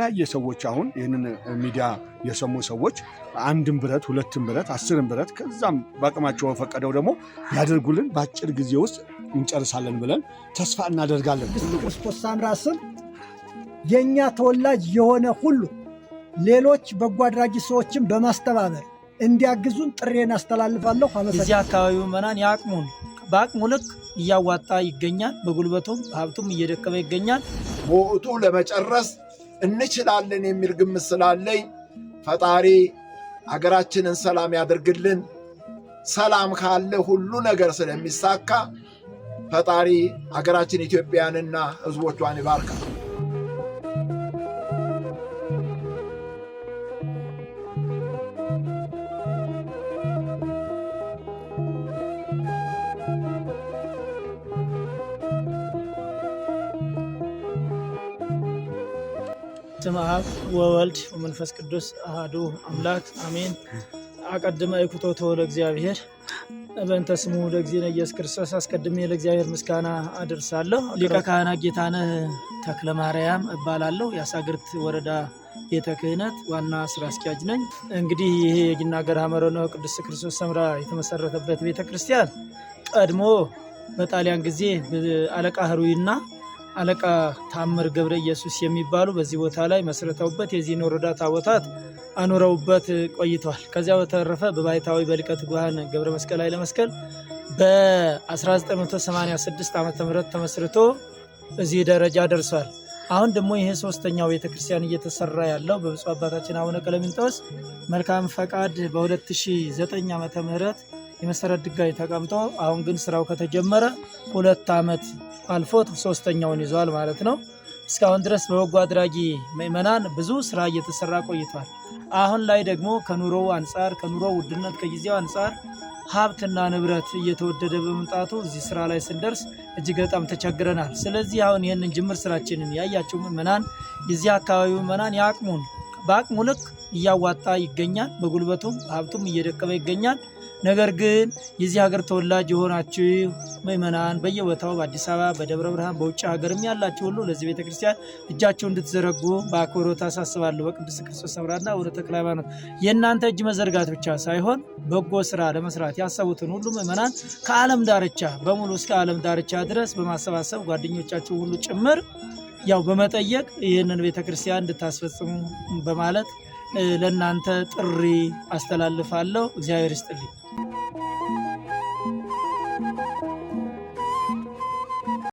የተለያየ ሰዎች አሁን ይህንን ሚዲያ የሰሙ ሰዎች አንድም ብረት፣ ሁለትም ብረት፣ 10ም ብረት ከዛም በአቅማቸው በፈቀደው ደግሞ ያደርጉልን፣ በአጭር ጊዜ ውስጥ እንጨርሳለን ብለን ተስፋ እናደርጋለን። ክርስቶስ ሳምራ ስም የእኛ ተወላጅ የሆነ ሁሉ ሌሎች በጎ አድራጊ ሰዎችን በማስተባበር እንዲያግዙን ጥሬን አስተላልፋለሁ። እዚህ አካባቢ ምዕመናን የአቅሙን በአቅሙ ልክ እያዋጣ ይገኛል። በጉልበቱም በሀብቱም እየደከመ ይገኛል። በወቅቱ ለመጨረስ እንችላለን የሚል ግምት ስላለኝ ፈጣሪ አገራችንን ሰላም ያድርግልን። ሰላም ካለ ሁሉ ነገር ስለሚሳካ ፈጣሪ አገራችን ኢትዮጵያንና ሕዝቦቿን ይባርካል። በስመ አብ ወወልድ ወመንፈስ ቅዱስ አሐዱ አምላክ አሜን። አቀድመ ይኩቶቶ ለእግዚአብሔር በእንተ ስሙ ለእግዚእነ ኢየሱስ ክርስቶስ። አስቀድሜ ለእግዚአብሔር ምስጋና አደርሳለሁ። ሊቀ ካህናት ጌታነህ ተክለ ማርያም እባላለሁ። የአሳግርት ወረዳ ቤተ ክህነት ዋና ስራ አስኪያጅ ነኝ። እንግዲህ ይሄ የጊናገር ሐመረ ኖኅ ቅዱስ ክርስቶስ ሰምራ የተመሰረተበት ቤተ ክርስቲያን ቀድሞ በጣሊያን ጊዜ አለቃ ህሩይና አለቃ ታምር ገብረ ኢየሱስ የሚባሉ በዚህ ቦታ ላይ መስርተውበት የዚህን ወረዳ ታቦታት አኑረውበት ቆይተዋል። ከዚያ በተረፈ በባሕታዊ በሊቀ ትጉሃን ገብረ መስቀል ኃይለ መስቀል በ1986 ዓ.ም ተመስርቶ እዚህ ደረጃ ደርሷል። አሁን ደግሞ ይሄ ሶስተኛው ቤተክርስቲያን እየተሰራ ያለው በብፁዕ አባታችን አቡነ ቀለሚንጦስ መልካም ፈቃድ በ2009 ዓ.ም የመሰረት ድንጋይ ተቀምጦ አሁን ግን ስራው ከተጀመረ 2 ዓመት አልፎት ሶስተኛውን ይዟል ማለት ነው። እስካሁን ድረስ በበጎ አድራጊ ምዕመናን ብዙ ስራ እየተሰራ ቆይቷል። አሁን ላይ ደግሞ ከኑሮው አንጻር፣ ከኑሮ ውድነት፣ ከጊዜው አንጻር ሀብትና ንብረት እየተወደደ በመምጣቱ እዚህ ስራ ላይ ስንደርስ እጅግ በጣም ተቸግረናል። ስለዚህ አሁን ይህንን ጅምር ስራችንን ያያቸው ምዕመናን፣ የዚህ አካባቢ ምዕመናን የአቅሙን በአቅሙ ልክ እያዋጣ ይገኛል። በጉልበቱም በሀብቱም እየደከመ ይገኛል። ነገር ግን የዚህ ሀገር ተወላጅ የሆናችሁ ምዕመናን በየቦታው በአዲስ አበባ፣ በደብረ ብርሃን፣ በውጭ ሀገርም ያላችሁ ሁሉ ለዚህ ቤተክርስቲያን እጃችሁ እንድትዘረጉ በአክብሮት አሳስባለሁ። በቅዱስ ክርስቶስ ሰምራና አቡነ ተክለ ሃይማኖት የእናንተ እጅ መዘርጋት ብቻ ሳይሆን በጎ ስራ ለመስራት ያሰቡትን ሁሉ ምዕመናን ከዓለም ዳርቻ በሙሉ እስከ ዓለም ዳርቻ ድረስ በማሰባሰብ ጓደኞቻችሁ ሁሉ ጭምር ያው በመጠየቅ ይህንን ቤተክርስቲያን እንድታስፈጽሙ በማለት ለእናንተ ጥሪ አስተላልፋለሁ። እግዚአብሔር ይስጥልኝ።